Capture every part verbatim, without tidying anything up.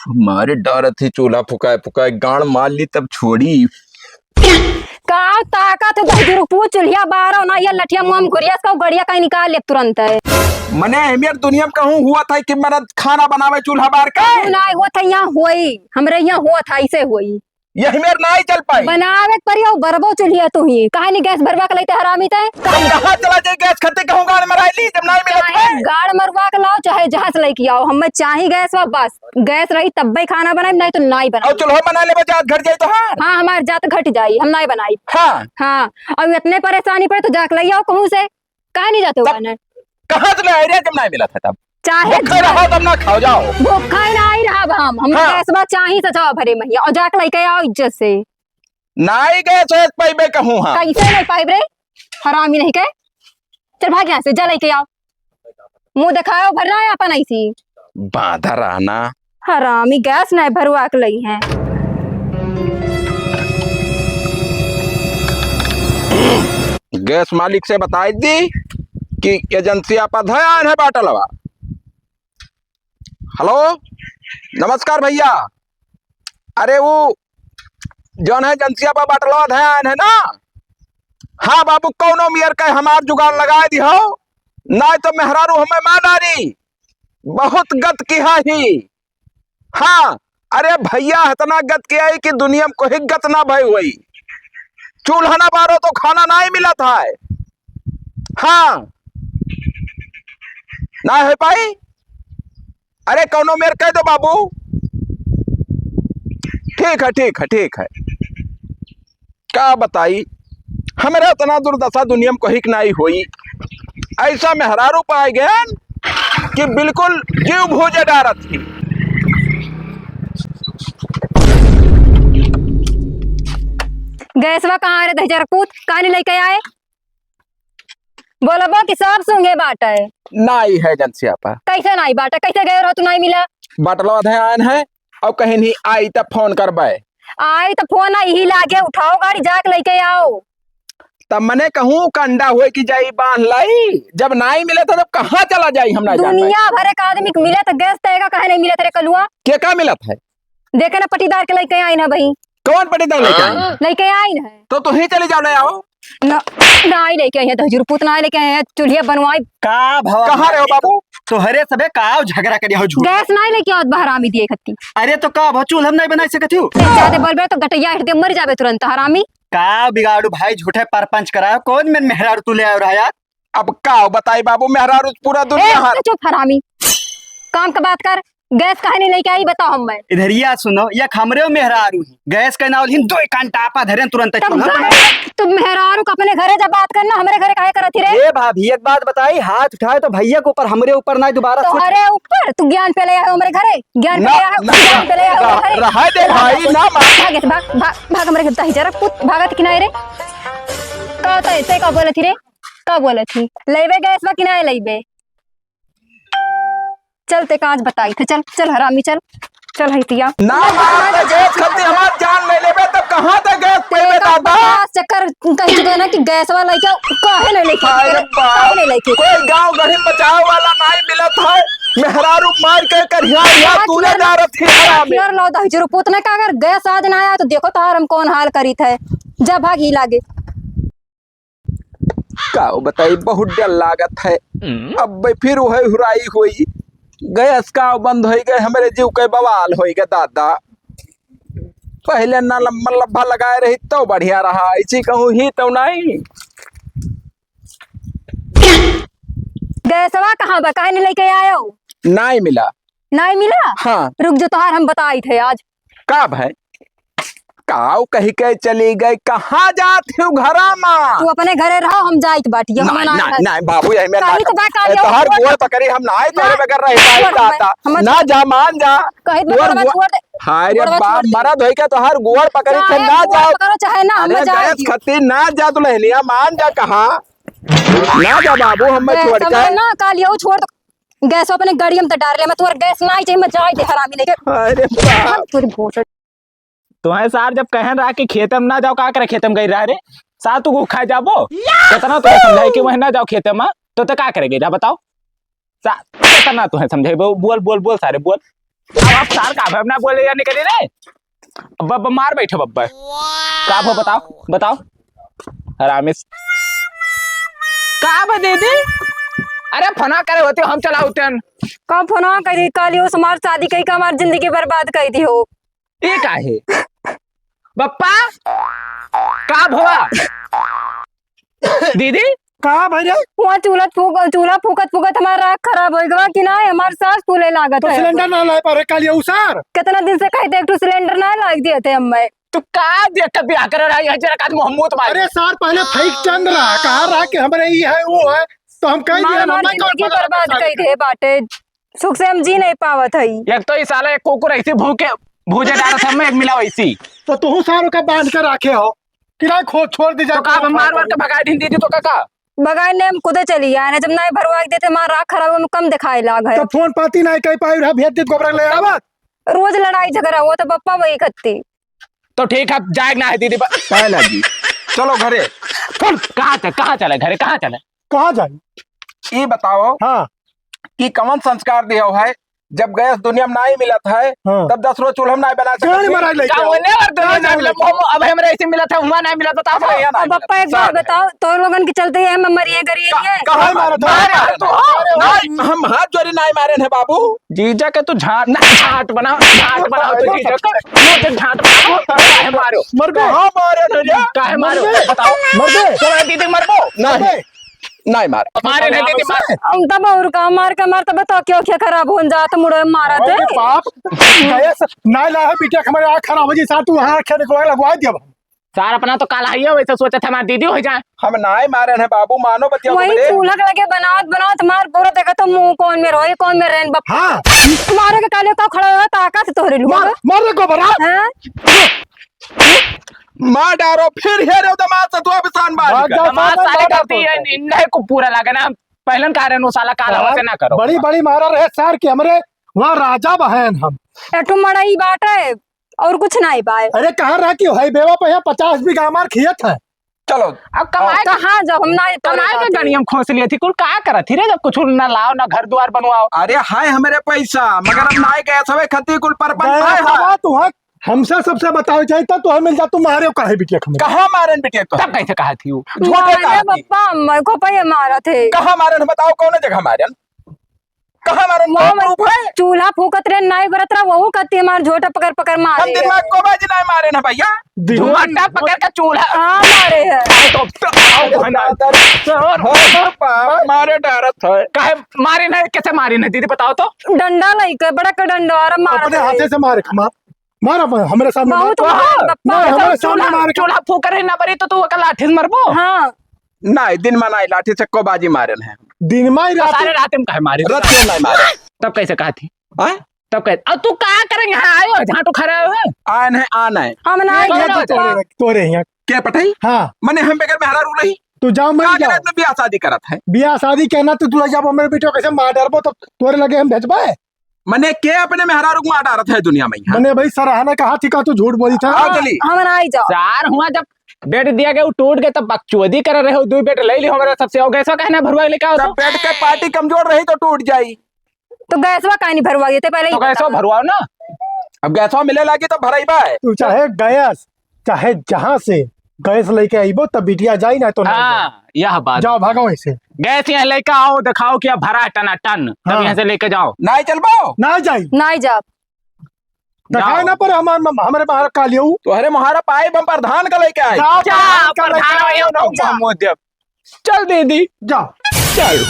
मारे डरत ही चूल्हा फुकाए फुकाए गाड़ मार ली तब छोड़ी। का ताकत है, दही रुपू चूल्हिया बारो ना, ये लठिया मुँह में घुरिया, इसका गड़िया कहीं निकाल ले तुरंत है। मने हमें दुनिया में कहूँ हुआ था कि मरद खाना बनावे चूल्हा बार के? कहूँ ना हुआ था, यहाँ होई, हमरे यहाँ हुआ था, ऐसे होई। यही मेर नाई चल पाई। बनावे के परी, अउ बरबो चूल्हिया तू ही। काहे नहीं गैस भरवा के लइते हरामी ते? तब कहाँ चला जाई गैस खत्ती कहूँ गाड़ मराई ली जब नाई मिलत चाहे है? गाड़ मरवा के लाओ, चाहे जहाँ से लइके आओ, हमें चाही गैस वा बस। गैस रही तब्बे खाना बनाई, नहीं तो नाई बनाई। और चूल्हो बना लेबे जात घट जाई तोहार। हाँ, हमार जात घट जाई, हम नाई बनाई। हाँ। हाँ, और इतने परेशानी पड़े तो जाके लइ आओ कहूँ से। काहे नहीं जाते हो तब गाने? कहाँ से ले आई रे जब नाई मिलत है तब? चाहे भूखे रहो तब ना खाओ, जाओ। भूखा ही ना आई रहा हम, हम हाँ। गैसवा चाही सचवा भरे महिया, और जाके लइके आओ इज्जत से। नाई गैस होत पाइबे कहूँ हाँ। कैसे नहीं पाइब रे? हरामी नहीं के। चल भाग यहाँ से, जा लइके आओ। मुँह दिखाओ भर रहा है अपन ऐसी। बांधा रहना। हरामी गैस नहीं भरवा के लई हैं। गैस मालिक से बताई दी कि एजेंसिया पर धयान है बाटलवा। हेलो, नमस्कार भैया। अरे वो जौन है एजेंसिया पर बाटलवा धयान है ना? हाँ बाबू, कौनो मेर के हमार जुगाड़ लगाए दिहो, नाई तो मेहरारू हमें मार डारी। बहुत गत किहा ही। हाँ, अरे भैया, इतना गत किहा ही कि दुनिया में कोई गत ना भई हुई। चूल्हा ना बारो तो खाना नाई मिलत है। हाँ, ना हो पाई। अरे कौनो मेर कह दो बाबू। ठीक है, ठीक है, ठीक है। का बताई, हमरे इतना दुर्दशा दुनिया में कहीं के नाई होई। ऐसा मेहरारू पाए गए कि बिल्कुल जीव भूजे डारत ही। गैसवा कहाँ रे दहिजर पूत, काहे नहीं लेके आए? बोलबो कि सब सूंघे बाटे। नाई है एजेंसिया पर। कैसे नाई बाटे? कैसे गए रहो तू नाई मिला? बटलवा धयान है, अब कहीं नहीं आई तब फोन करबे। आई तो फोन ना यही लागे, उठाओ गाड़ी जाके लेके आओ। तब मने कहूँ कंडा हुए कि जाई बांध लाई, जब नाई मिले तो तब कहाँ चला जाई हम ना जान पाए। दुनिया भर एक आदमी के मिले तो गैस तेगा काहे नहीं मिले तेरे कलुआ? के का मिलत है? देखे ना पटीदार के लेके आई ना भाई। कौन पटीदार लेके आई? लेके आई ना। तो तू ही चली जाओ, ले आओ। ना, नाई लेके आई है, दहिजर पूत नाई लेके आई है, चूल्हिया बनवाई। का भवा? कहाँ रहे हो बाबू? तोहरे सबे का झगड़ा करिया हो झूठ? गैस नाई लेके आवत बा हरामी दिए खत्ती। अरे तो का भवा, चूल्हा में नहीं बनाई सकत हो? ए, ज्यादा बोलबे तो गटैया हिट दे, मर जाबे तुरंत हरामी। का बिगाड़ू भाई, झूठे परपंच करायो, कौन में मेहरारू तू ले आयो रहा यार? अब का बताई बाबू, मेहरारू पूरा दुनिया ए, हार। चुप हरामी, काम का बात कर। गैस काहे नहीं लेके आई, बताओ हमें। इधरिया सुनो, एक हमरे मेहरारू ही, गैस के नाव लिन दो कान टापा धरेन तुरंत तब चूल्हा। गैस, तू मेहरारू का अपने घरे जब बात करना, हमरे घरे काहे करत ही रे? ए भाभी, एक बात बताई, हाथ उठाए तो भैया के ऊपर, हमरे ऊपर ना दोबारा सोच। तोहरे ऊपर? तू ज्ञान पे ले आए हो हमरे घरे, ज्ञान पे ना, ले आए हो, ना, ज्ञान पे ले आए हो ना, हमरे घरे। रहा दे भाई, ना मार। भाग, भाग, भाग, भाग हमरे घर, दही जरा पूत, भागत कि नाई रे? का होता है? ते का बोलत ही रे? का बोलत ही? लेबे गैस बा कि नाई लेबे? चल, ते का आज बताई थे, चल, चल हरामी, चल, चल हइतिया। ना मार, ते गैस खत्ती हमार जान ले लेबे, तब कहाँ ते गैस पेबे दादा? पचास चक्कर कह चुके ना कि गैस वाला लेके आओ, काहे नहीं लेके आए? अरे बाप, काहे नहीं लेके? कोई गाँव गढ़ी बचाव वाला नाई मिलत है, मेहरारू मार के करिया, या तूने जा रही थी हरामी। लो दही जरूर पूतना का, अगर गैस आज ना आया तो देखो तार हम कौन हाल करी थे, जा भागी लागे। का बताई, बहुत डर लागत है। हम्म। अब फिर वही हुराई हुई, गैस का बंद होई गए, हमरे जीव के बवाल होई गए दादा। पहले ना लम्बा लब्बा लगाए रही तो बढ़िया रहा, ऐसी कहूँ ही तो नहीं। गैसवा कहाँ बा, काहे नहीं लेके आयो? नहीं मिला। नहीं मिला? हाँ। रुक जो, तोहार हम बताई थे आज। का भाई? काऊ कही के चली गई, कहाँ जात हो घरा मा? तू अपने घरे रहो, हम जाइत बाटी, हम नहीं, ना नहीं, रहत। नहीं, बाबू, यही में कही ना तो बा, ए, काली तोहार छोड़। गोड़ पकड़ी, हम ना आए, तोरे ना, बगैर रह पाए छोड़, दादा। हम, हम ना जा, मान जा। कही तो तोर गोड़वा गो-, छोड़ दे। हाय रे गोड़वा बाप, छोड़ दे। मरद होई के तोहार गोड़ पकड़ी, चाहे ना गोड़ जाओ। पकड़ो, चाहे ना, हम अरे जाए गैस खत्ती, ना जा दुल्हनिया, मान जा, कहाँ? ना जा बाबू, हम ए, छोड़ के। समझ ना, काली, वो छोड़ दो। गैस अपने गाड़ी में तो डाल ले, मैं तोर गैस ना ही चाहिए, मैं जाए दे हरामी लेके। अरे बाप। तोरी भोसड़ी। तुम्हें सार जब कहन रहा कि खेते में ना जाओ, का करे खेते में गई रहा रे? सार तू को खाए जाबो? कितना तुम्हें समझाए कि वहीं ना जाओ खेते में, तो ते का करे गई रहा बताओ? सा-, कितना तुम्हें समझाए? बो-, बोल, बोल, बोल सारे, बोल। अब आप सार का भाई अपना बोले या निकले रे। अब, अब मार बैठे बब्बर। का भो बताओ, बताओ। हरामी स-, का भो दीदी? अरे फोना करे होते हम चलाउतन। का फोना करी, काली उस हमार शादी कई का हमार जिंदगी बर्बाद कर दी हो। ये का है? बप्पा, का भवा? दीदी? का भैया? वहाँ चूल्हा फूक, चूल्हा फूकत फूकत हमार राख खराब होइ गवा कि नाहीं, हमार सास फूले लागत तो है। सिलेंडर ना लाए पारे काली उ सार। कितना दिन से कहते एक ठो सिलेंडर ना लाग दिए थे हमें। तू का देख के ब्याह करे रहा है, जरा का मुंह मुंह मार। अरे सार, पहले फेंक चंद रहा, कहा रहा कि हमरे ई है, वो है, तो हम कह दिया मार ना, मार मैं जिंदगी कौन बर्बाद कर दे बाटे। सुख से हम जी नहीं पावत हई। एक तो ई साला एक कुकुर ऐसी भूखे, भूजे डालत हमें, एक मिला वैसी। तो तू सारों का बांध के रखे हो, किराए खो छोड़ दी तो जाए का तो हम मार मार के भगा दिन दीदी तो का, का? भगाए ने हम खुदे चली आए ना, जब नहीं भरवा के देते, हमारा राख खराब हम कम दिखाए लाग है। तो फोन पाती नहीं कह पाई रहा, भेज दे गोबरा ले आवत। रोज लड़ाई झगड़ा हुआ तो बप्पा वही करते। तो ठीक है, जाए ना है दीदी, ब- पाए लागी। चलो घरे। चल, कहाँ चल, कहाँ चले घरे, कहाँ चले? कहाँ जाई? ई बताओ हाँ। कि कवन संस्कार दिया है, जब गैस दुनिया में नाई मिलत है, हाँ। तब दस रोज चूल्हा में नाई बना सकत जान है। मराई लइका। का होने वाला दुनिया कहाँ जान जान मिलत? लइका? मोमो अब हमरा ऐसे मिलत है, हुआ नाई मिलत, बताओ। अब यहाँ नाई अब मिलत। पप्पा एक बात साथ है। बताओ, तो लोगन के चलते ही हम मरिए गरिए का-, हैं। कहाँ नाई मारत है? मारे हैं तो हो। अरे नाई, हम हाथ जोड़ी नाई मारे हैं बाबू। जीजा के तू झाट, ना, झाट बनाओ, झाट बनाओ तो जीजा के, ये तो झाट बनाओ, काहे मारो? मर गए। कहाँ मारे हैं रे? काहे मारो? मर गए। बताओ। मर गए। तोरा दीदी मरबो? नहीं। मर गए। नहीं मार। मारे नहीं दीदी, मार। हम तब और का मार के मार तब तो क्यों क्या खराब हो जात मुड़े मारत अरे है। बाप, गैस नहीं लाया बिटिया, हमारे आँख खराब हो जी, साथ तू वहाँ आँख लगवा दिया। सार अपना तो काला है, वैसे सोचत है हमार दीदी हो जाए। हम नाय मारे हैं बाबू, मानो बतिया वही बोले। चूल्हा के लगे बनावत बनावत मार पूरा देखा तो मुंह कौन में रहो, कौन में रहन बप-, हाँ। मारो के काले का खड़ा हो ताकत तोहरे लुआ। मार, मार रे गोबरा। हाँ? मार डारो, फिर हेरे दमाद से तू अभिशान बाज भाग कर। जा, दमाद सारे सारे करती है, मार। इन्हें को पूरा लगा ना, पहलन कहा रहे नो साला काला हाँ, वैसे ना करो। बड़ी बड़ी मारा रहे सार के हमरे वहाँ राजा बहन हम। एठो मड़ई बाटे और कुछ नहीं बाय। अरे कहाँ रहा कि हाईवे पे यहाँ पचास बीघा हमार खेत है। चलो। अब कमाए के कहाँ जाओ, हम ना कमाए के गड़िया में खोस लिए थी, कुल का करत थी रे, जब कुछ ना लाओ ना घर द्वार बनवाओ। अरे हाय हमरे पैसा, मगर हम नाय गए सवे खती कुल परपंच गए है, है। सवा तू है, हमसे सबसे बताओ जाए तो तू हमें जा, तू मारे काहे बिटिया के हमरे? कहाँ मारन बिटिया को? तब कैसे कहा थी वो? झूठे मारे कहा थी। बप्पा, मैं को पे मारा थे। कहाँ मारन बताओ, कौन जगह मारन? कहाँ मारन? वो कौन मैं रूप है? चूल्हा फूकत रहे, नाई बरत रहा, वहू कत्ती मार झोटा पकड़ पकड़ मारे। हम दिमाग को बाजी नाई मारे ना भैया। दिमाग झोटा पकड़ के चूल्हा। हाँ, मारे है। तो, तो, आओ, बहन, आओ। हाँ, बाप, मारे डारत है। काहे मारे ना, कैसे मारे ना दीदी बताओ तो? डंडा लइके, बड़ा का डंडा और मार अपने रहे। हाथे से मार, मार, मार, अब हमरे सामने मार। बहुत मार, बप्पा। नहीं, हमरे सामने चूल्हा, मार। चूल्हा फूक रहे ना बरी तो तू ओकर लाठी से मरबो? हाँ। नहीं, दिन में नहीं, लाठी से को बाजी मारे हैं। दिन में ही तो रात सारे रात में काहे मारे? रात में नहीं मारे। तब कैसे कहा थी? हाँ? तब कैसे? अब तू का करेंगे? हाँ, आयो, झांटू खड़ा हो। आन है, आन है। हम ना ये आए कौन तो होता है? तोरे, तोरे यहाँ। के पठाई? हाँ। मने हम बगैर मेहरारू रही? तू जाओ, मैं का जाओ। करत में बियाह शादी करत है? बियाह शादी कहना तो तू लग जाबो, हमरे बेटो कैसे मार डरबो तो तोरे लगे हम भेजबे? मने के अपने मेहरारू को मार डारत है दुनिया में यहाँ? मने भाई सराहना कहा थी का तू झूठ बोली था? आओ चली। हम ना आई जाओ। सार हुआ जब बेड दिया गया, वो टूट गया, तब बकचोदी कर रहे हो, दो बेड ले ली हमारे सबसे, और गैसवा कहना भरवा लेके आओ तब तो। बेड के पार्टी कमजोर रही तो टूट जाई। तो गैसवा काहे नहीं भरवा देते पहले तो ही गैसवा बताओ। भरवाओ ना। अब गैसवा मिले लागी तो भराई बा है। तू चाहे गैस, चाहे जहाँ से गैस लेके आइबो तब बिटिया जाई ना तो ना हाँ, जाई। यह बात। जाओ भागो ऐसे। गैस यहाँ लेके आओ, दिखाओ कि अब भरा है टनाटन, तब हाँ। यहाँ से लेके जाओ। नाई चलबो? ना जाई। ना जाओ। दिखाए जाओ। ना पड़े हमार, हमरे बाहर का लियो। तोहरे मोहारा पाइब हम प्रधान का लेके आए। जाओ, जा, प्रधान का लेके प्रधान आओ। वही उनको जा। हम देब। चल दीदी। जा। चल।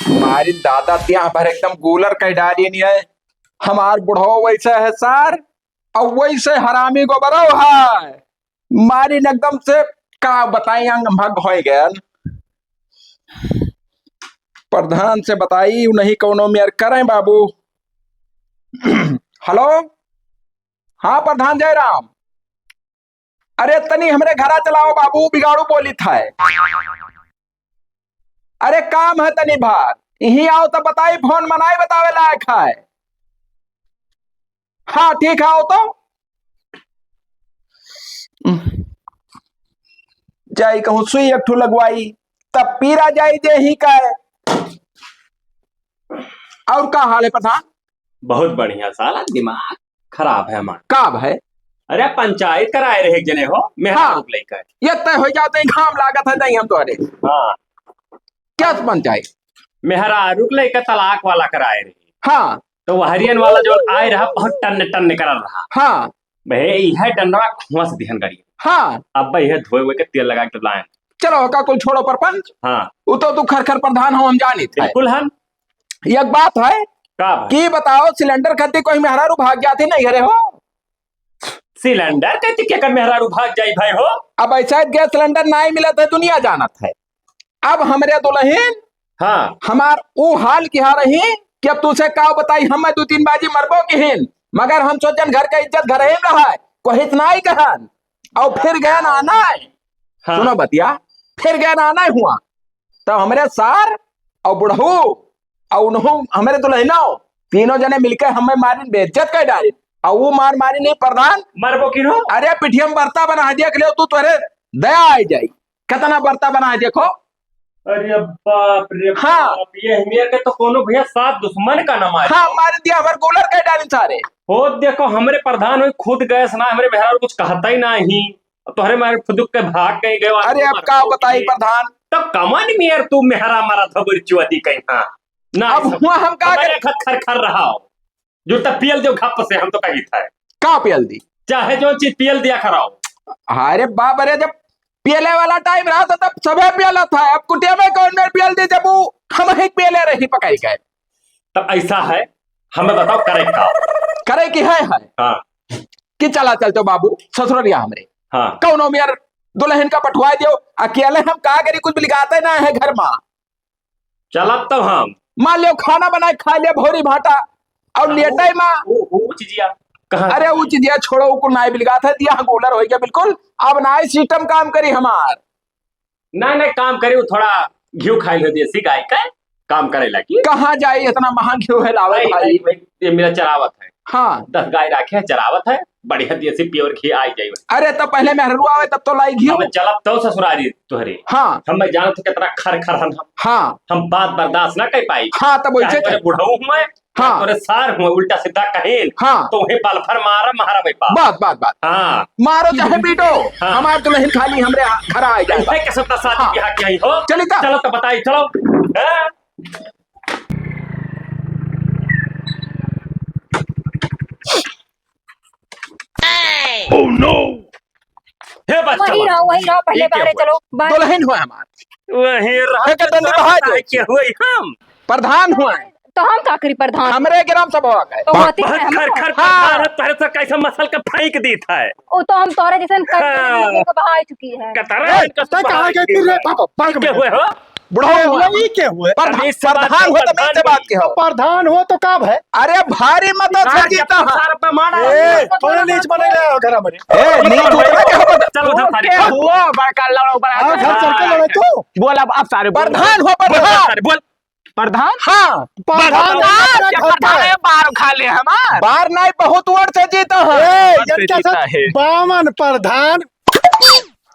हमारी दादा त्या पर एकदम गूलर कह डाली नहीं है। हमार बुढ़ो वैसे है सार, और वैसे हरामी गोबरो है। मारी न एकदम से का बताई, अंग भंग हो गया। प्रधान से बताई, नहीं कौनो मेर करें बाबू। हेलो, हाँ प्रधान जयराम, अरे तनी हमरे घरा चलाओ बाबू, बिगाड़ू बोली था। अरे काम है तनी भार, यहीं आओ तो बताई, फोन मनाई बतावे लायक है। हाँ ठीक है, आओ तो। जाई कहूँ सुई एक ठो लगवाई, तब पीरा जाई देही का। और का हाल है प्रधान? बहुत बढ़िया, साला दिमाग खराब है हमार। का भाई? अरे, पंचायत कराए रहे एक जने हो, मेहरारू हाँ। के लइका। ये तय हो जाते हैं, घाम लागत है, तई हम तोहरे। हाँ। क्या पंचायत? मेहरारू के लइका तलाक वाला कराए रहे। हाँ। तो वहरियन वाला जो आए रहा, बहुत टन्न टन्न करल रहा। हाँ। बे, इहे डंडवा खुआस दिहन गड़ी। हाँ। अब बे, इहे धोए हुए के तेल लगा के लाएन। चलो, ओका कुल छोड़ो परपंच। हाँ। उ तो तू खर खर प्रधान हो, हम जानित है। बिल्कुल हम। एक बात है का भाई? कि बताओ, सिलेंडर खातिर कोई मेहरारू भाग जाती नहीं घरे हो? सिलेंडर खातिर केकर मेहरारू भाग जाई भाई हो? अब ऐसा गैस सिलेंडर नहीं मिलत है, दुनिया जानत है। अब हमरे दुलहिन हाँ। हमार ऊ हाल किहा रही कि अब तुसे का बताई, हम दू तीन बाजी मरबो किहिन, मगर हम सोचन घर का इज्जत घर ही में रहा है, कोई इतना ही कहन। और फिर गया ना आना है। हाँ। सुनो बतिया, फिर गया ना आना है हुआ, तो हमरे सार और बुढ़ऊ और उनहु हमरे दुलहिनो तीनों जने मिलके हमें मारिन, बेइज्जत कर डालिन। और वो मार मारिन नहीं प्रधान। मरबो किहिन हो? अरे पिठिया में बर्ता बना देख ले तू, तोरे दया आ जाई। कितना बर्ता बनाए देखो। अरे बाप रे हाँ। बाप, ये मेरे के तो कोनो भैया साथ दुश्मन का ना मारे। हाँ, मार दिया, हमारे गोलर के डालिन सारे। हो देखो, हमरे प्रधान हो खुद गैस ना, हमरे मेहरारू कुछ कहता ही नहीं। अब तोहरे मारे फुदुक के भाग कहीं गए। अरे अब का बताई प्रधान? तो कमन मेयर तू मेहरा मारा था बुरी चुआती कहीं। हाँ। ना अब ऐसा। हुआ हम का हमारे करें? खत खर खर रहा हो। जो तब पियल दो घप से, हम तो कही था। का पियल दी? चाहे जो चीज पियल दिया कराओ। अरे बाप रे, जब पियले वाला टाइम रहा था तब सभे पियला था, अब कुटिया में कौन मेर पियल दी जब वो हम ही पियले रही पकाई गए। तब ऐसा है, हमें बताओ करे का? करे की है, है? हाँ। कि चला चलते बाबू ससुररिया हमरे। हाँ। कौनो मेर दुलहिन का पठवाए दियो, अकेले हम का करी, कुछ बिलगाते ना है घर मा। चलब तो हम। मान लियो खाना बनाए खा लिया भोरी भाटा और हाँ, लेटे वो, मा। वो, वो चीजिया कहाँ अरे वो चीजिया छोड़ो, वो कुल नाई बिलगात है, दिया गोलर हो गया बिल्कुल। अब नाई सिस्टम काम करी हमार। नहीं, नहीं, काम करी, वो थोड़ा घी खाई लो देसी गाय का, काम करे लगी। कहाँ जाई इतना महंग घी है लावे भाई? भाई, ये मेरा चरावत है। हाँ। दस गाय राखे है, चरावत है। बढ़िया देसी pure घी आई जाई। अरे, तब पहले मेहररुआ आवे, तब तो लाई घी। हम चलब तो ससुरारी तोहरे। हाँ। हम जानत हो कितना खर खर हन हम। हाँ। हम बात बर्दाश्त ना कर पाई। हाँ, तब वैसे चाहे तोरे बुढ़ऊ हुए, हाँ। तोरे सार हुए, उल्टा सीधा कहेन, हाँ। तो वही पलफर मारा, मारा भाई पा। बात, बात, बात। हाँ। मारो चाहे पीटो, हाँ। हमार दुलहिन खाली हमरे घर आ जाए। है के सत्ता शादी हाँ। ब्याह के आई हो? चली ता। चलो तो बताई, चलो। हाँ? Oh no! हे बच्चा वही बा। रहो, वही रहो, पहले ये क्या बाहर हुआ? चलो, बाहर। दुलहिन हुआ हमार। वही रहो, एक डंडी बहार दो। के हुए हम। प्रधान हुआ है। तो हम का करी प्रधान? हमरे ग्राम सभा का है। तो होती बहुत है खर हमार। खर हाँ। प्रधान है, तोहरे से कैसे मसल के फेंक दी था। वो तो हम तोहरे जैसन कर हाँ। के बहा चुकी है। कतरा ए, है, तै कहाँ गई फिर रे? पापा, पागल के हुए हो? बुढ़ऊ ए, हुआ। वही के हुए? प्रधान, अरे, इस बात प्रधान के हो तो प्रधान मिलते बात के हो। प्रधान हो तो का भाई? अरे, भारी मत बिहार के जीता है। प्रचार पे मारा। ए, तोरे नीच बने ले घर हमारे। ए, नीच उतरे के हो? चलो, उधर सारे। के हुआ? बड़का लड़ो, बड़ा हाँ, घर चल के लड़े तू। बोल अब, अब सारे बोल। प्रधान हो, बोल, प्रधान। सारे बोल। प्रधान? हाँ। प्रधान प्रधान है, क्या प्रधान है? बार खा ले हमार। बार नहीं, बहुत वर्ष से जीता है। ए, बहुत इनका जीता साथ है। बावन प्रधान।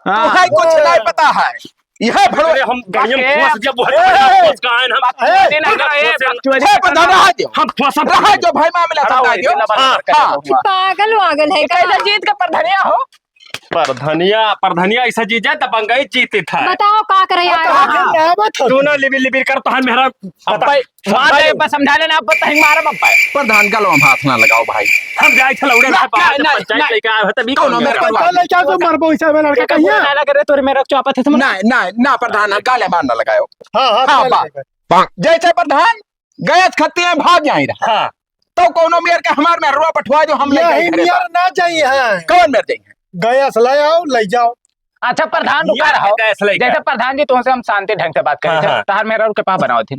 हाँ। तुहाई कुछ नहीं पता है। यह भड़वे अरे हम गाड़ियों में ओके। फंस गया, बहुत ए, बढ़िया ए, फंस गया है हम। ए, ए, प्रधान, रहा दो। हम फंस रहा दो भाई, मामला खड़ा समझा हो, दो। इतना बड़ा हाँ, कर हाँ। रहा हूँ। पागल वागल है ये का? कैसे जीत के प्रधानिया हो? प्रधानिया, प्रधानिया ऐसा जीत जाए, दबंगई जीत था। बताओ का करे आया बताओ, है? क्या बात है? तू ना लिबिर लिबिर कर, तोहन मेहरा अब भाई, मार दे, बस समझा लेना, अब तहीं मारब अब भाई। प्रधान, गलवा में हाथ ना लगाओ भाई। हम जाए थे लौड़े ना, ना, भाई, बाहर से ना, पंचायत ना। लेके आए हो, तभी कौनो कौनो मेरे मेरे को को लड़का तो मरबो, इसे में लड़का कहिया? ना लगे रे, तोरे मेरे चौपा थे, समझ ना, ना, ना, प्रधान, गाले मार ना लगाओ। हाँ, हाँ, हाँ, गाले बा। लगाओ। जैसे प्रधान, गैस खत्ती में भाग जाई रहा। हाँ। तो कौनो मेर के हमार मेहरुआ पठवा जो हम ले यही जाई घरे मेर बा। ना जाई है। कौन मेर जाई है? गैस ले आओ, ले जाओ। अच्छा, प्रधान रुका रहो। गैस ले जैसे गए। प्रधान जी, तुमसे हम शांति ढंग से बात करें हाँ, थे। हाँ। तहार मेहरारू के पास बनाओ थे।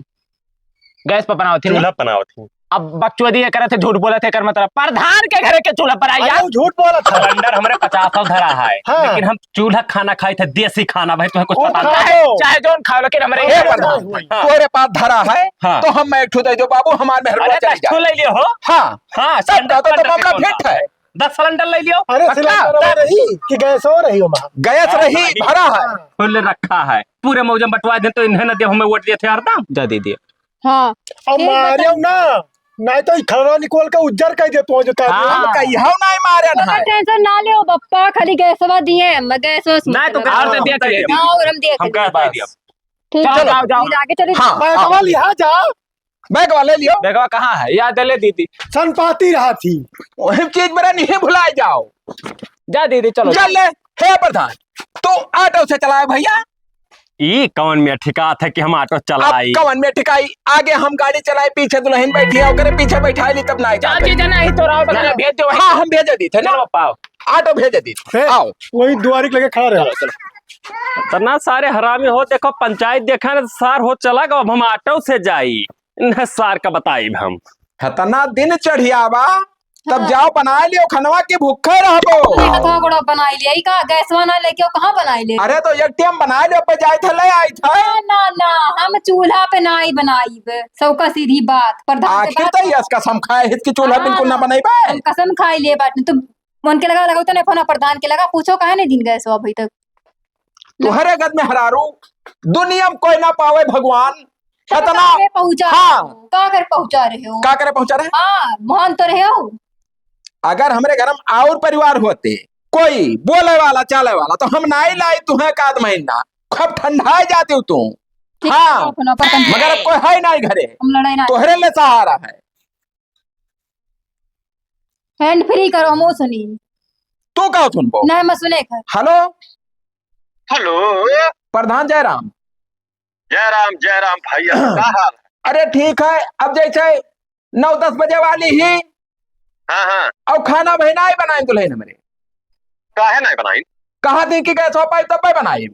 गैस पर बनाओ थे। चूल्हा बनाओ थे। अब बकचोदी ये करे थे, झूठ बोले थे, कर मतलब प्रधान के घरे के चूल्हा पर आई अरे, यार। वो झूठ बोला था। सिलेंडर हमरे पचास सौ धरा है, हाँ। लेकिन हम चूल्हा खाना खाई थे, देसी खाना, भाई, तुम्हें कुछ वो पता खा नहीं। लो। चाहे जौन खाओ, लेकिन हमरे ए, ये प्रधान, प्रधान। हाँ। तोरे पास धरा है, हाँ। तो हम एक ठो दे दो बाबू, हमार मेहरबानी अरे, चली दस ठो जाए। ले लियो हो। हाँ। हाँ, सब सिलेंडर का तो, तो सिलेंडर मामला फिट है। दस सिलेंडर ले लियो। अरे, पक्का? सिलेंडर वाला रही कि गैस और रही हो माँ? गैस हाँ, रही, भाई। भरा है। हाँ। फुल रखा है। पूरे मौजम बंटवा दे तो इन्हें ना दे, हमें वोट दिए थे हरदम। जा दे दिए। हाँ। और ठीक मारियो बता। ना। नहीं तो ई खलवा निकोल के उज्जर कइ दे पहुंच जाता है। हाँ। हम कहियो नहीं मारन है। टेंशन ना लेओ बप्पा, खाली गैसवा दिए, हम गैसवा से नहीं तो मतलब। हाँ, देख ले। हाँ, और हम देख हम ले। कह दिया। ठीक चलो, है। जाओ, जाओ। फिर आगे चले। हाँ, बैगवा हाँ। लिहा जा। बैगवा ले लियो। बैगवा कहाँ है? याद ले दीदी। संपाती रहा थी। वही चीज मेरा नहीं भुलाए जाओ। जा दीदी, चलो। चल ले। हे प्रधान, तू ऑटो से चलाए भैया। ई कौन में ठिकात है कि हम ऑटो चलाई? अब कौन में ठिकाई? आगे हम गाड़ी चलाई, पीछे दुल्हन बैठी है, ओकरे पीछे बैठा ली तब ना जा जाते। चीज नहीं तो राव बगल ना। भेज दो। हाँ, हम भेजे दी थे ना। चलो पाओ। ऑटो भेजे दी थे। हे, आओ। वही दुआरी के लगे खड़ा रहे। चलो, चलो। इतना सारे हरामी हो, देखो पंचायत देखा ना सार हो चला गो, अब हम ऑटो से जाई। इन्हें सार का बताइब हम। इतना दिन चढ़ियावा, तब हाँ। जाओ बनाए लियो खनवा की भूखे रहबो। अपने हथवा गोड़ा बनाई लिया, ई का गैसवा ना लेके आओ, कहाँ बनाई ले? अरे तो एक टाइम बनाए लियो, पे जाए थे, ले आई थे। ना, ना, ना, हम चूल्हा पे नाई बनाईब, सबका सीधी बात। प्रधान से आखिर बात तो करो। यस कसम खाए हित की चूल्हा हाँ, बिल्कुल ना बनाई बे। हम कसम खाई ले बात, तो मन के लगा, लगाओ तो नहीं फोन प्रधान के लगा, पूछो काहे नहीं दिन गैसवा अभी तक। तुहरे गद में हरारू, दुनिया में कोई ना पावे भगवान। तो इतना का करे पहुंचा हाँ। रहे हो? का करे पहुंचा रहे हो? का करे पहुंचा रहे? हाँ, मान तो रहे हो। अगर हमरे घर में और परिवार होते, कोई बोले वाला, चाले वाला, तो हम नाई लाई तुहे एक आध महीना। खूब ठंडा जाती तू। ठीक हाँ। है, अपन, अपन मगर अब कोई है नाई घरे। हम लड़ाई ना तोहरे ले सहारा है। Hand free करो, हमो सुनी। तू का सुनबो? नहीं, मैं सुने कर। हेलो। हेलो। प्रधान जयराम। जयराम, जयराम भैया, का हाल है? अरे ठीक है, अब जैसे नौ दस बजे वाली ही। हाँ, हाँ। और खाना भाई नाई बनाए दुल्हन हमरे। काहे नाई बनाई? कहा थी कि गैस हो पाई तब बनाई।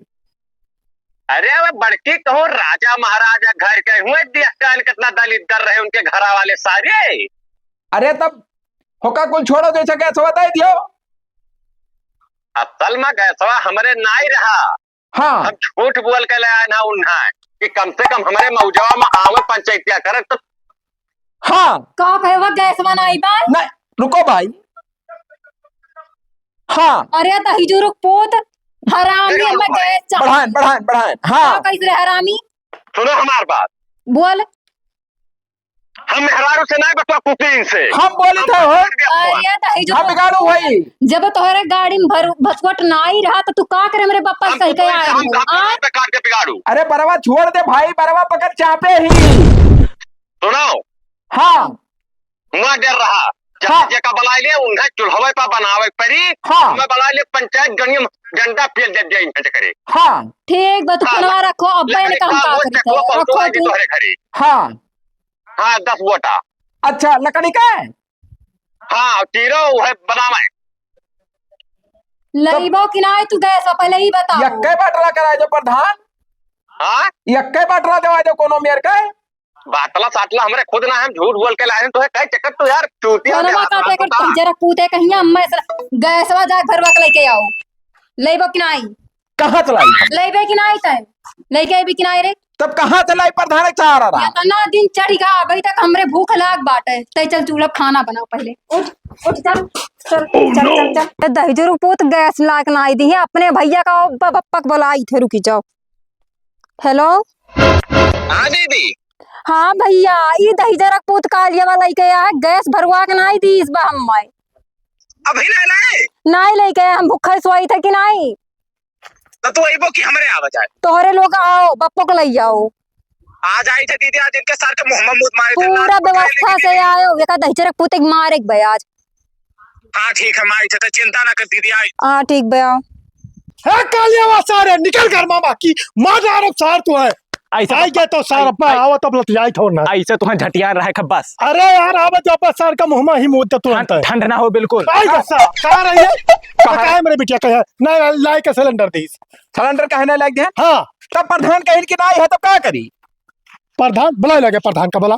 अरे वो बड़की कहूँ राजा महाराजा घर के हुए, देख कान कितना दलिद्दर रहे उनके घरा वाले सारे। अरे तब होका कुल छोड़ो, जैसे गैसवा दे दियो। असल में गैसवा हमरे नाई रहा। हाँ। हम झूठ बोल के ले आए ना उन्हें कि कम से कम हमरे मौजवा में आवे पंचायतिया करे तो। हाँ। का कहे वो गैसवा नाई बा? नहीं, रुको भाई। हाँ। अरे दहिजरू के पूत, हरामी, देखो हमें भाई। गैस चाह- बढ़ाएं, बढ़ाएं, बढ़ाएं। हाँ। का कैसे रे हरामी? सुनो हमार बात। बोल। हम मेहरारू से ना बचवा कुकिंग से। हम बोली था हो। अरे दहिजरू हम बिगाड़ू भाई। जब तोहरे गाड़ी में भर-, भसवट नाई रहा तो तू का करे मेरे बप्पा से कह के आए हो? आ? अरे बरवा छोड़ दे भाई, बरवा पकड़ चापे ही। सुनो। हाँ। हुआ डर रहा। जब हाँ। जेका बलाई ले, उन्हें चूल्हवे पर बनावे परी। हाँ। मैं बलाई ले पंचायत गणियम डंडा फेल दे दे इन्हें करे। हाँ। ठीक बा, तू हाँ, फोनवा रखो, अब्बा लकड़ी इनका हम का करी थे। रखो तू। तोहरे घरे। हाँ। हाँ, दस गोटा। अच्छा, लकड़ी का है? हाँ, चीरो है बनावे। लइबो कि नाई तू गैस, पहले ही बताओ। यक्के बाटला कराए जो प्रधान। हाँ? यक्के बाटला देवा जो कोनो मेर के। बाटला साटला हमरे खुद ना, हम झूठ बोल के लाए हैं, तो है कई चक्कर तू यार, चूतिया फोनवा देहात काटे वाला कर तू। जरा पूते कहिया, मैं सर गैसवा जा भरवा के लेके आओ। लेबो कि नाई? कहाँ से लाई? लेबे कि नाई तै? लेके अइबे कि नाई रे? तब कहाँ से लाई प्रधान के सहारा रहा? इतना दिन चढ़ गया, अभी तक हमरे भूख लाग बाटे। तै चल चूल्हा खाना बनाओ पहले। उठ, उठ, चल, चल, चल, चल, चल। तो दहिजरू पूत गैस लाग नाई दी है, अपने भैया का ब-, बप्पक बुलाई थे, रुकी जाओ। हेलो। हाँ दीदी। हाँ भैया, ई दहिजरक पूत कालिया वाला लेके आया है, गैस भरवा के नाई दी इस बार हम माए। अभी ना लाए? नाई लेके आए, हम भूखे सोई थे कि नाई? तो तू अइबो कि हमरे आवा जाए? तोहरे लोग आओ, बप्पो को ले जाओ। आ जाई थे दीदी, आज इनके सर के मुंह में मूत मारे थे, पूरा लात पकड़े व्यवस्था लेके से दीदी। आयो, एका दहिजरक पूत के मारे के बे आज। हाँ, ठीक है, माई, तो चिंता ना कर दीदी, आई। हाँ, ठीक बे, आओ। हे कालियावा सारे, निकल घर मामा की, मार डारब सार तू है। ऐसे आई तो गया तो सार, आई, अब्बा, आई, आवा तब लतियाई थोड़ ना। ऐसे तो हैं झटियान रहे खब बस। अरे यार, आवा तो अब्बा सार का मुंह में ही मुद्दा तुरंत ठंड, है। ठंड ना हो बिल्कुल। आई गया सार, कहाँ रही है? कहाँ? कहाँ है मेरे बिटिया, कहाँ है? ना, लाई के सिलेंडर दीस। सिलेंडर काहे ना लाग गया? हाँ। तब प्रधान कहिन कि नाई है, तब का करी? प्रधान, बुलाए लगे प्रधान का, बुला।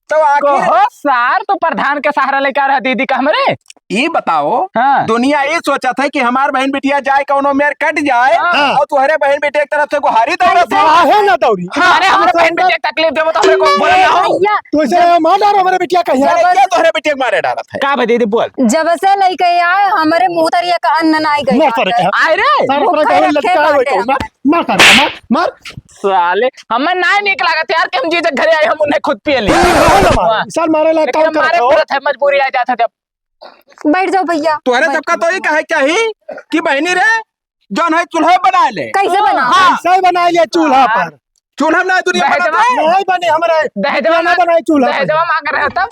तो आखिर कहो सार, तो प्रधान के सहारा लेकर रहा दीदी का हमरे। ई बताओ, हाँ। दुनिया ई सोचत है कि हमार बहन बिटिया जाए कौनो मेर कट जाए हाँ। और तुहरे बहन बिटिया के तरफ से गुहारी दौड़त है। काहे ना दौड़ी? हाँ। अरे हमरे बहन बिटिया के तकलीफ देबो तो हमरे को बोले ना हो। भैया, तो इसे जब मार डालो हमरे बिटिया कहिया। अरे क्या तुहरे बिटिया के मारे डालत है? का बे दीदी बोल। जब से लेके आए हमरे मुंह तरिया का अन्न नाई गई मार सारे बाटे। का। आए रे। सारे भूखा सारे रखे लटका हुए बाटे। तो मार, मार सारे का, मार, मार। साले, हमें ना नीक लागत यार कि हम जीजा के घरे आए, हम उन्हें खुद पिए ली। मारे, हाँ। सार मारे ला लेकिन काम अब मारे करत हो। पड़त है, मजबूरी आ जात है जब। बैठ जाओ भैया। तोहरे बैठ सबका जाओ। तो ही कहे चाही कि बहिनी रे, जौन है चूल्हा बनाए ले। कैसे बना? हाँ। कैसे बनाए ले चूल्हा हाँ। पर? चूल्हा में ना दुनिया दहेजवा बनाते हैं। नहीं बने हमारे दहेजवा बिटिया ना मांग-, बनाए चूल्हा पर। दहेजवा मांग रहे हो तब?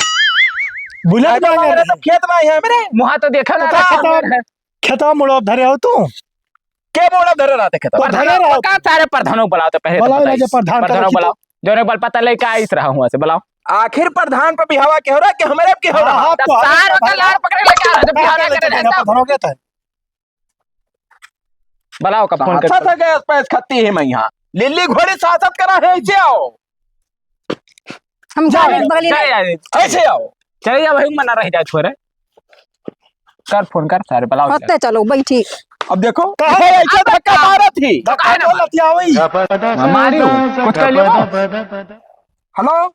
बुलेट दहेजवा मांग मांग रहे रहे हो तब। खेत में आए हैं हमरे। मुहा तो देखा ना तो रहा खेतवा, हमारे। खेतवा मुड़वा धरे हो तू? के मुड़वा धरे रहते खेतवा? तो धरे प्रधान रहो। का सारे प्रधानों को बुलाओ तो पहले तो बुलाओ ना, बताइए। जो प्रधान प्रधानों को करो बुलाओ। जो रे बल पता ले का इस रहा हूँ ऐसे बुलाओ। आखिर प्रधान पे बिहावा के हो रहा कि हमारे पे के हो हाँ, रहा? हाँ, तब तो हमारे सार होता प्रधान लार पकड़े लेके आ रहा, जब बिहाव ना करे रहता। प्रधान हो गया था। बुलाओ का फोन अच्छा करके। था गैस पैस खत्ती है मैं यहाँ। लिल्ली घोड़ी सासत करा है, ऐसे आओ। हम जाओ, गाली बगली चले नहीं। जाओ। ऐसे आओ। चले जाओ, वही मना रह जाए छोरे। कर फोन कर, सारे बुलाओ होते इधर। चलो, बैठी। अब देखो, कहाँ ये है? ऐसे धक्का मारत ही। तो काहे ना मारो? लतियावई। मारी हूँ, कुछ कर लियो। हेलो,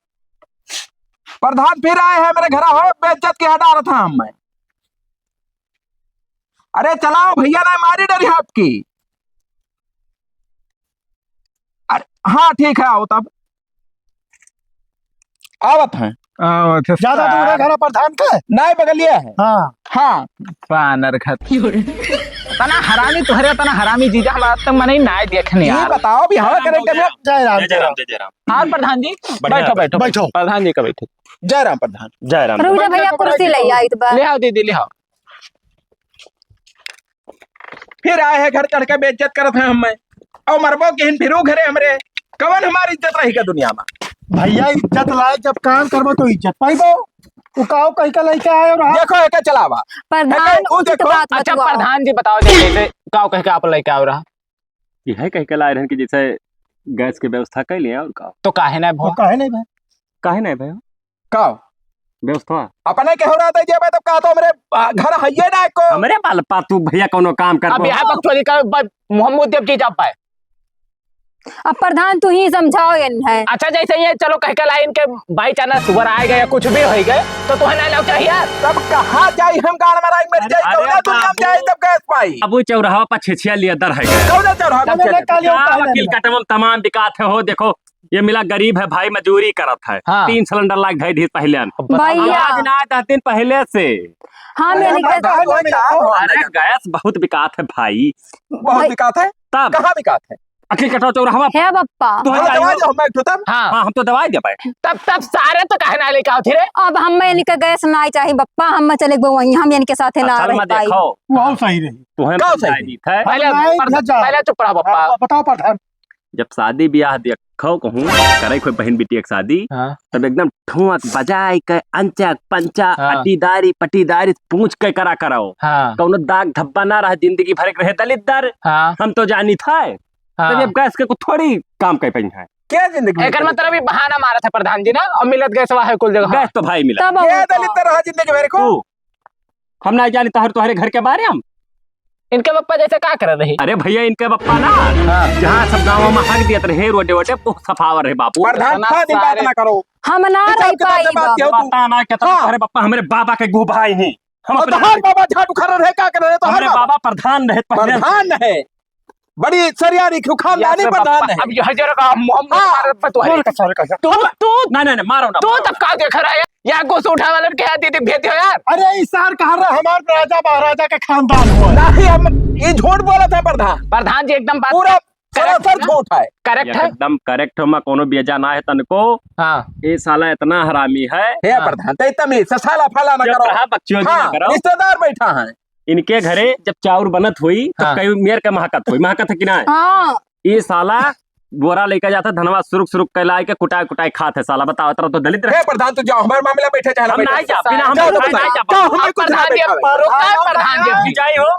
प्रधान फिर आए हैं मेरे घर, हो बेइज्जत के हटा रहा था हम मैं। अरे चलाओ भैया, ना मारी डरी आपकी। अरे हाँ, ठीक है, आओ तब। आवत हैं। आवत है ज्यादा दूर है सार। घर प्रधान के? नहीं, बगलिया है। हाँ। हाँ। बानर खत। तना हरामी तोहरे, तना हरामी जीजा, हम आज तक मनई नाय देखने ये यार। बताओ, बिहाव करे के में जय राम, जय राम, जय राम। हाँ, प्रधान जी, बढ़िया, बैठो, बैठो, बैठो। प्रधान जी का बैठे। जय राम प्रधान। जय राम। रुक जा भैया, कुर्सी ले आई तो बा। ले आओ दीदी, ले आओ। फिर आए हैं घर चढ़ के बेइज्जत करत हैं हमें। और मरबो किहिन फिरू घरे हमरे। कवन हमारी इज्जत रही का दुनिया में? भैया, इज्जत लायक जब काम करबो तो इज्जत पाइबो। तू काओ कह के लेके आए रहा? देखो, एके चलावा। प्रधान, एके, ऊ उचित देखो। बात अच्छा, बतुआओ। प्रधान जी बताओ, जैसे, जैसे काओ कह के आप लेके आए रहा? ये है कह के लाए रहन कि जैसे गैस की व्यवस्था कर लिया और का? तो काहे ना तो भवा? काहे नहीं भाई? काहे नहीं भाई? का? व्यवस्था? अपने केहू रहते जेबे तब का तो हमरे, आ, घर हइये ना एको। हमरे बाल पा तू भैया कौनो काम कर अब दो। यहाँ बकचोदी का ब-, मोहम्मद देव जी जब पाए। अब प्रधान तू ही समझाओ इन है। अच्छा जैसे ये चलो कह के लाई इनके by chance सुअर आए गए या कुछ भी हो गए तो तुम्हें ना लाओ चाहिए यार। तब कहाँ जाई हम गाड़ मराई मर अरे, जाई अरे कौना दुनिया में बाबू। जाई तब गैस पाई। अब वो चौराहा पर छिछिया लिया दर है गए। कौना चौराहा पर तब छिछिया? का वकील कटमम तमाम बिकात है हो देखो। ये मिला गरीब है भाई, मजूरी करत है, हाँ। तीन सिलेंडर लाग ढाई दिन पहले आन। भैया। आज ना दस दिन पहले से। हाँ, अरे, मैंने मैं कहा, कहा, मैं कहा, अरे, गैस बहुत बिकात है भाई। बहुत भाई। बिकात है? तब। कहाँ बिकात है? अखिल कटवा चौराहा। हे बप्पा। तू हाँ, जाई दवाई हो। दो, मैं उठो तब। हाँ। हाँ, हम तो दवाई दे पाए। तब, तब सारे तो कहना लेके आओ थे रे। अब हम इनके गैस ना चाही बप्पा, हम चले गए वहीं, हम इनके साथे ना असल रह में पाई। देखो। वो सही रही। तू है का ना सही? दी थे। पहले, नहीं, पहले चुप रहो बप्पा। हाँ, बताओ प्रधान। जब शादी ब्याह देखो कहूँ, करे कोई बहन बिटिया के शादी, हाँ। तब एकदम ठुमक बजाए के अंचक पंचा हाँ। अटीदारी पटीदारी पूछ के करा कराओ। हाँ। कौनो दाग धब्बा ना रहे, जिंदगी भर के रहे दलिद्दर। हाँ। हम तो जानी था। हाँ। तब ये गैस के को थोड़ी काम कर पाई है। क्या जिंदगी में एकर मतलब ये बहाना मारा था प्रधान जी ना, और मिलत गैस वहाँ है कुल जगह। गैस तो भाई मिला। तब क्या वो दलिद्दर रहा जिंदगी भर को? तू। हम ना जानी तहर तोहरे घर के बारे हम। इनके बप्पा जैसे का करत रही? अरे भैया, इनके बप्पा ना, हाँ। जहाँ सब गाँव में हक दियत रहे, रोडे वोडे, वो सफावर रहे बापू। प्रधान, इतना खा दिन बात सारे ना करो। हम ना हिसाब रह किताब से पाई बात बा। किया हो तू। पता ना कितना हाँ। तोहरे बप्पा हमरे बाबा के गुभाई नहीं। हम और अपने तोहर बाबा झाड़ू खा रहे, का कर रहे? तोहर प्रधान रहे, पहले प्रधान रहे। बड़ी सरियारी क्यों खानदानी प्रधान है। अब यह जरा का मोहम्मद हाँ। भारत पर तोहरे। तू, तू, नहीं, नहीं, नहीं, मारो ना, तू मारो तब ना। का देख रहा है? या गोस उठावे वालन के यहाँ दीदी भेजते हो यार। अरे, ई सार कहाँ रहा? हमार राजा महाराजा के खानदान हुआ। नहीं, हम, ये झूठ बोलत है प्रधान। प्रधान जी एकदम बात पूरा correct सरासर है ना? झूठ है। Correct है। एकदम correct हो, मैं कोनो बेजा ना है तनको। हाँ। ये साला इतना हरामी है। हे हाँ। प्रधान, ते तमीज से साला फाला ना जब करो। कहा बकचोदी ना हाँ, करो। रिश्तेदार बैठा है। इनके घरे जब चाउर बनत हुई, तो हाँ। कई मेर के महकत हुई, महकत है कि ना? हाँ। ये साला बोरा लेके जाता, धनवा सुरुक सुरुक के लाए के कुटाए कुटाए खात है साला। बताओ, इतना तो दलित हे रहे। प्रधान, तू जाओ, हमारे मामले में बैठे चाहे ना हम बैठे। नहीं जा, बिना हम जाओ, लोग जाओ, नहीं जा। जाओ, हमें कुछ ना प्रधान जी, बैठावे। रुको, हाँ, प्रधान जी। हाँ, जाई हो।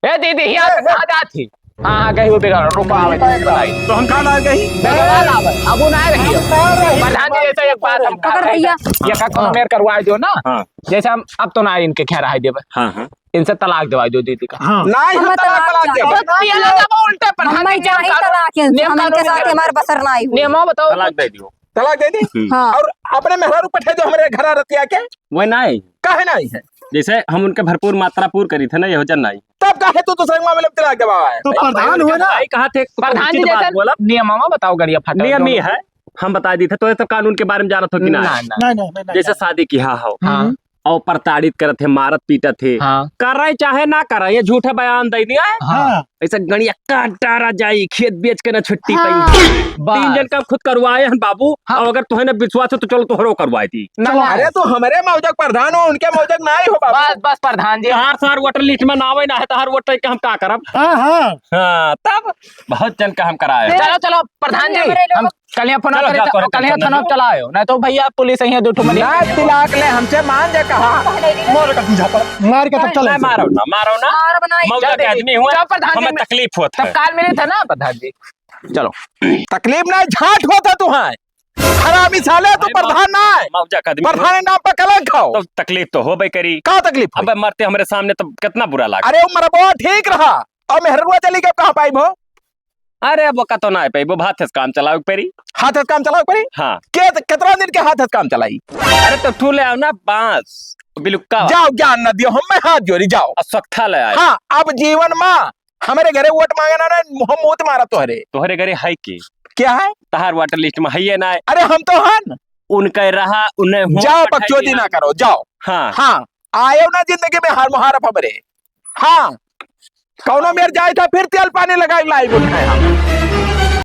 ए दीदी, यहाँ ए, ए। आ जाती। हाँ, हाँ, गई वो बेगार, रुको, आवे, बताई। तो हम कहाँ आ गई? बेगार आवे, अब वो ना रही है। हम कहाँ रही? प्रधान जी, जैसे एक बात हम पकड़ कहा भैया। ये का कौन हाँ। मेर करवा दो ना। हाँ। जैसे हम, अब तो ना इनके ख्याल रहा देवे। हाँ, हाँ। इनसे तलाक दिवा दो दीदी का। हाँ। नहीं, हम हम तलाक, तलाक तलाक चाहे। देबो। तो पियला जाबो उल्टे प्रधान हम जी, नियम चाहे कानून, तलाक, इनसे नियम हम इनके कानून साथ नियम। हमारे बसर ना आई हुई। नियमो बताओ तलाक कुछ। दे दियो। तलाक दे दी? हम्म। हाँ। और अपने मेहरारू पठे दो हमरे घर रतिया के? वह नहीं। काहे नहीं है? जैसे हम उनके भरपूर मात्रा पूर करी थे ना, यह जन नहीं। तब काहे तू दूसरे के मामले में तलाक दबावा है? तो भाई, प्रधान भाई, हुए ना। भाई कहा थे, प्रधान जी, उचित बात जैसे बोला। नियमवा बताओ, गड़िया फाटा नियम जो। ये है, हम बताइ दीथे, तोहे सब कानून के बारे में जानत हो कि ना? ना, ना। नहीं, नहीं, नहीं, नहीं, जैसे नहीं। शादी किहा हो, हाँ। हम्म। और प्रताड़ित करत है, मारत पीटत है, हाँ। करे चाहे ना करे, ये झूठे बयान दे दिया है। हाँ। हाँ। ऐसे गणिया काट डारा जाई, खेत बेच के ना छुट्टी हाँ। पाई। बस। तीन जन का खुद करवाए हैं बाबू, हाँ। और अगर तुहे ना विश्वास हो तो चलो तोहरो करवाए दी। ना, चलो। ना। अरे तो हमरे मौजा के प्रधान हो, उनके मौजा के नाई हो बाबू। बस, बस प्रधान जी। तहार सार वोटर लिस्ट में ना आवे ना है, तहार वोट के हम का करब? हाँ, हाँ। हाँ, तब बहुत जन का हम कराए हैं। चलो, चलो प्रधान जी, हमरे लोग हम कलिया फोन चलो, करके जा, च-, तोरे कलिया टेंशन थाना ना। चला आयो, नहीं तो भैया पुलिस आई है, दो ठो मनी। ना तिलाक ले हमसे मान जा कहा। मार के तुझा पर, मार के तब चले। नहीं, मारो ना, मारो ना। मार बनाई। मौजा के आदमी हुआ, जाओ प्रधान जी, हमें तकलीफ होत है। तब काल मिले थे ना प्रधान जी। चलो। तकलीफ ना, झाट होत है तुहां। हरामी साले, तू भाई, प्रधान ना है। मौजा के आदमी हुआ। प्रधान के नाम पर कलंक खाओ। तो तकलीफ तो होबे करी। का तकलीफ होई? अबे मरते हमरे सामने तो कितना बुरा लागे। अरे वो मरबो ठीक रहा। और मेहररुआ चली गई, कहाँ पाई भो? अरे, अब ओका तो ना पाइबो, हाथे से काम चलावे के पड़ी। हाथे से काम चलावे के पड़ी? हाँ। के, कितना दिन के हाथे से काम चलाई? अरे, तो तू ले आओ ना बांस, बिलुक्का। जाओ, ज्ञान ना दियो, हम मैं हाथ जोड़ी, जाओ। और सोकथा ले आए। हाँ, अब जीवन मा हमरे घरे वोट मांगे ना, ना, हम मूत मारा तोहरे। तोहरे घरे है के? क्या है? तहार वोटर लिस्ट में है ये ना है। अरे, हम तो हन। उनका रहा, उन्हें हुआ जाओ, पठाई बकचोदी दिया। ना करो, जाओ। हाँ। हाँ, आयो ना जिंदगी में हार मुहारफ हमरे। हाँ, कौनो मेर जाए था, फिर तेल पानी लगाए लाई बोल खाए हम।